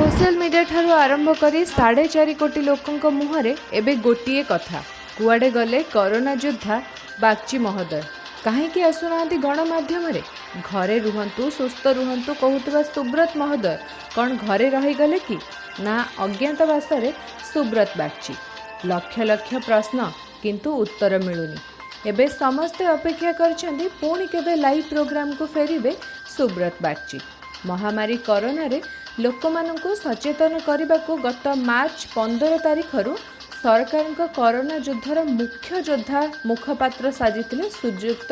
Social media ଠାରୁ ଆରମ୍ଭ କରି 4.5 କୋଟି ଲୋକଙ୍କ ମୁହଁରେ ଏବେ ଗୋଟିଏ କଥା, କୁଆଡ଼େ ଗଲେ କରୋନା ଯୋଦ୍ଧା ବାଗ୍ଚୀ ମହୋଦୟ? କାହିଁକି ଆସୁନାହାନ୍ତି ଗଣମାଧ୍ୟମରେ? ଘରେ ରୁହନ୍ତୁ, ସୁସ୍ଥ ରୁହନ୍ତୁ କହୁଥିବା ସୁବ୍ରତ ମହୋଦୟ କ'ଣ ଘରେ ରହିଗଲେ କି ନା ଅଜ୍ଞାତବାସରେ ସୁବ୍ରତ ବାଗ୍ଚୀ? ଲକ୍ଷ ଲକ୍ଷ ପ୍ରଶ୍ନ, କିନ୍ତୁ ଉତ୍ତର ମିଳୁନି। ଏବେ ସମସ୍ତେ ଅପେକ୍ଷା କରିଛନ୍ତି, ପୁଣି କେବେ ଲାଇଭ୍ ପ୍ରୋଗ୍ରାମକୁ ଫେରିବେ ସୁବ୍ରତ ବାଗ୍ଚୀ। ମହାମାରୀ କରୋନାରେ ଲୋକମାନଙ୍କୁ ସଚେତନ କରିବାକୁ ଗତ ମାର୍ଚ୍ଚ 15 ତାରିଖରୁ ସରକାରଙ୍କ କରୋନା ଯୁଦ୍ଧର ମୁଖ୍ୟ ଯୋଦ୍ଧା ମୁଖପାତ୍ର ସାଜିଥିଲେ ଶ୍ରୀଯୁକ୍ତ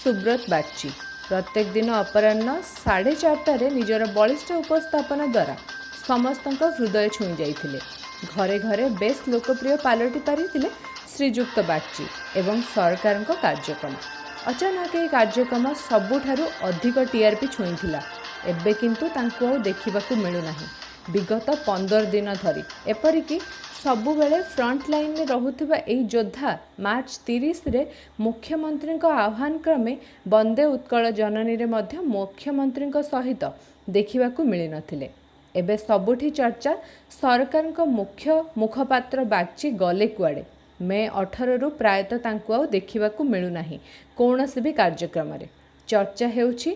ସୁବ୍ରତ ବାଗ୍ଚୀ। ପ୍ରତ୍ୟେକ ଦିନ ଅପରାହ୍ନ 4:30ରେ ନିଜର ବଳିଷ୍ଠ ଉପସ୍ଥାପନା ଦ୍ୱାରା ସମସ୍ତଙ୍କ ହୃଦୟ ଛୁଇଁ ଯାଇଥିଲେ। ଘରେ ଘରେ ବେଶ୍ ଲୋକପ୍ରିୟ ପାଲଟି ପାରିଥିଲେ ଶ୍ରୀଯୁକ୍ତ ବାଗ୍ଚୀ ଏବଂ ସରକାରଙ୍କ କାର୍ଯ୍ୟକ୍ରମ। ଅଚାନକ ଏହି କାର୍ଯ୍ୟକ୍ରମ ସବୁଠାରୁ ଅଧିକ ଟିଆର୍ପି ଛୁଇଁଥିଲା। ଏବେ କିନ୍ତୁ ତାଙ୍କୁ ଆଉ ଦେଖିବାକୁ ମିଳୁନାହିଁ ବିଗତ 15 ଦିନ ଧରି। ଏପରିକି ସବୁବେଳେ ଫ୍ରଣ୍ଟ ଲାଇନ୍ରେ ରହୁଥିବା ଏହି ଯୋଦ୍ଧା ମାର୍ଚ୍ଚ 30ରେ ମୁଖ୍ୟମନ୍ତ୍ରୀଙ୍କ ଆହ୍ୱାନ କ୍ରମେ ବନ୍ଦେ ଉତ୍କଳ ଜନନୀରେ ମଧ୍ୟ ମୁଖ୍ୟମନ୍ତ୍ରୀଙ୍କ ସହିତ ଦେଖିବାକୁ ମିଳିନଥିଲେ। ଏବେ ସବୁଠି ଚର୍ଚ୍ଚା, ସରକାରଙ୍କ ମୁଖ୍ୟ ମୁଖପାତ୍ର ବାଗ୍ଚୀ ଗଲେ କୁଆଡ଼େ? ମେ 18ରୁ ପ୍ରାୟତଃ ତାଙ୍କୁ ଆଉ ଦେଖିବାକୁ ମିଳୁନାହିଁ କୌଣସି ବି କାର୍ଯ୍ୟକ୍ରମରେ। ଚର୍ଚ୍ଚା ହେଉଛି,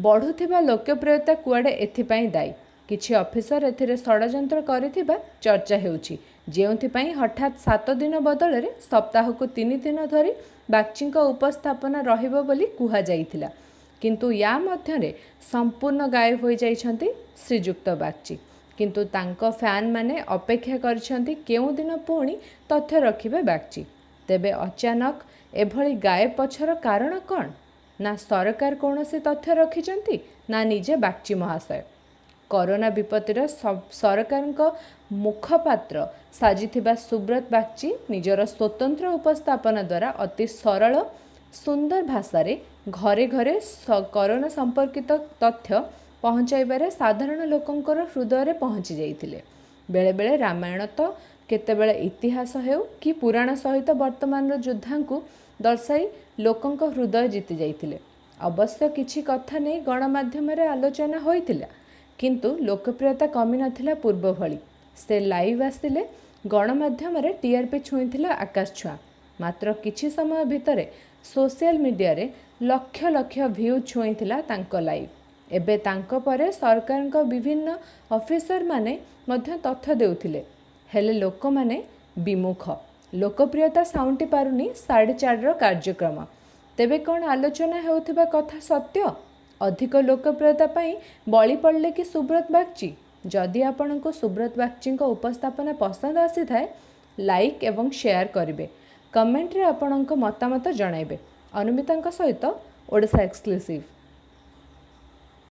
ବଢ଼ୁଥିବା ଲୋକପ୍ରିୟତା କୁଆଡ଼େ ଏଥିପାଇଁ ଦାୟୀ। କିଛି ଅଫିସର ଏଥିରେ ଷଡ଼ଯନ୍ତ୍ର କରିଥିବା ଚର୍ଚ୍ଚା ହେଉଛି, ଯେଉଁଥିପାଇଁ ହଠାତ୍ 7 ଦିନ ବଦଳରେ ସପ୍ତାହକୁ 3 ଦିନ ଧରି ବାଗ୍ଚୀଙ୍କ ଉପସ୍ଥାପନା ରହିବ ବୋଲି କୁହାଯାଇଥିଲା। କିନ୍ତୁ ୟା ମଧ୍ୟରେ ସମ୍ପୂର୍ଣ୍ଣ ଗାୟବ ହୋଇଯାଇଛନ୍ତି ଶ୍ରୀଯୁକ୍ତ ବାଗ୍ଚୀ। କିନ୍ତୁ ତାଙ୍କ ଫ୍ୟାନ୍ମାନେ ଅପେକ୍ଷା କରିଛନ୍ତି, କେଉଁଦିନ ପୁଣି ତଥ୍ୟ ରଖିବେ ବାଗ୍ଚୀ। ତେବେ ଅଚାନକ ଏଭଳି ଗାୟବ ପଛର କାରଣ କ'ଣ? ନା ସରକାର କୌଣସି ତଥ୍ୟ ରଖିଛନ୍ତି, ନା ନିଜେ ବାଗ୍ଚୀ ମହାଶୟ? କରୋନା ବିପତ୍ତିର ସରକାରଙ୍କ ମୁଖପାତ୍ର ସାଜିଥିବା ସୁବ୍ରତ ବାଗ୍ଚୀ ନିଜର ସ୍ୱତନ୍ତ୍ର ଉପସ୍ଥାପନା ଦ୍ୱାରା ଅତି ସରଳ ସୁନ୍ଦର ଭାଷାରେ ଘରେ ଘରେ କରୋନା ସମ୍ପର୍କିତ ତଥ୍ୟ ପହଞ୍ଚାଇବାରେ ସାଧାରଣ ଲୋକଙ୍କର ହୃଦୟରେ ପହଞ୍ଚି ଯାଇଥିଲେ। ବେଳେବେଳେ ରାମାୟଣ ତ କେତେବେଳେ ଇତିହାସ ହେଉ କି ପୁରାଣ ସହିତ ବର୍ତ୍ତମାନର ଯୋଦ୍ଧାଙ୍କୁ ଦର୍ଶାଇ ଲୋକଙ୍କ ହୃଦୟ ଜିତି ଯାଇଥିଲେ। ଅବଶ୍ୟ କିଛି କଥା ନେଇ ଗଣମାଧ୍ୟମରେ ଆଲୋଚନା ହୋଇଥିଲା, କିନ୍ତୁ ଲୋକପ୍ରିୟତା କମିନଥିଲା ପୂର୍ବ ଭଳି। ସେ ଲାଇଭ୍ ଆସିଲେ ଗଣମାଧ୍ୟମରେ ଟିଆର୍ପି ଛୁଇଁଥିଲା ଆକାଶ ଛୁଆଁ। ମାତ୍ର କିଛି ସମୟ ଭିତରେ ସୋସିଆଲ ମିଡିଆରେ ଲକ୍ଷ ଲକ୍ଷ ଭ୍ୟୁ ଛୁଇଁଥିଲା ତାଙ୍କ ଲାଇଭ୍। ଏବେ ତାଙ୍କ ପରେ ସରକାରଙ୍କ ବିଭିନ୍ନ ଅଫିସରମାନେ ମଧ୍ୟ ତଥ୍ୟ ଦେଉଥିଲେ, ହେଲେ ଲୋକମାନେ ବିମୁଖ। ଲୋକପ୍ରିୟତା ସାଉଁଟି ପାରୁନି 4:30ର କାର୍ଯ୍ୟକ୍ରମ। ତେବେ କ'ଣ ଆଲୋଚନା ହେଉଥିବା କଥା ସତ୍ୟ? ଅଧିକ ଲୋକପ୍ରିୟତା ପାଇଁ ବଳି ପଡ଼ିଲେ କି ସୁବ୍ରତ ବାଗ୍ଚୀ? ଯଦି ଆପଣଙ୍କୁ ସୁବ୍ରତ ବାଗ୍ଚୀଙ୍କ ଉପସ୍ଥାପନା ପସନ୍ଦ ଆସିଥାଏ, ଲାଇକ୍ ଏବଂ ସେୟାର କରିବେ। କମେଣ୍ଟରେ ଆପଣଙ୍କ ମତାମତ ଜଣାଇବେ। ଅନୁମିତାଙ୍କ ସହିତ ଓଡ଼ିଶା ଏକ୍ସକ୍ଲୁସିଭ୍।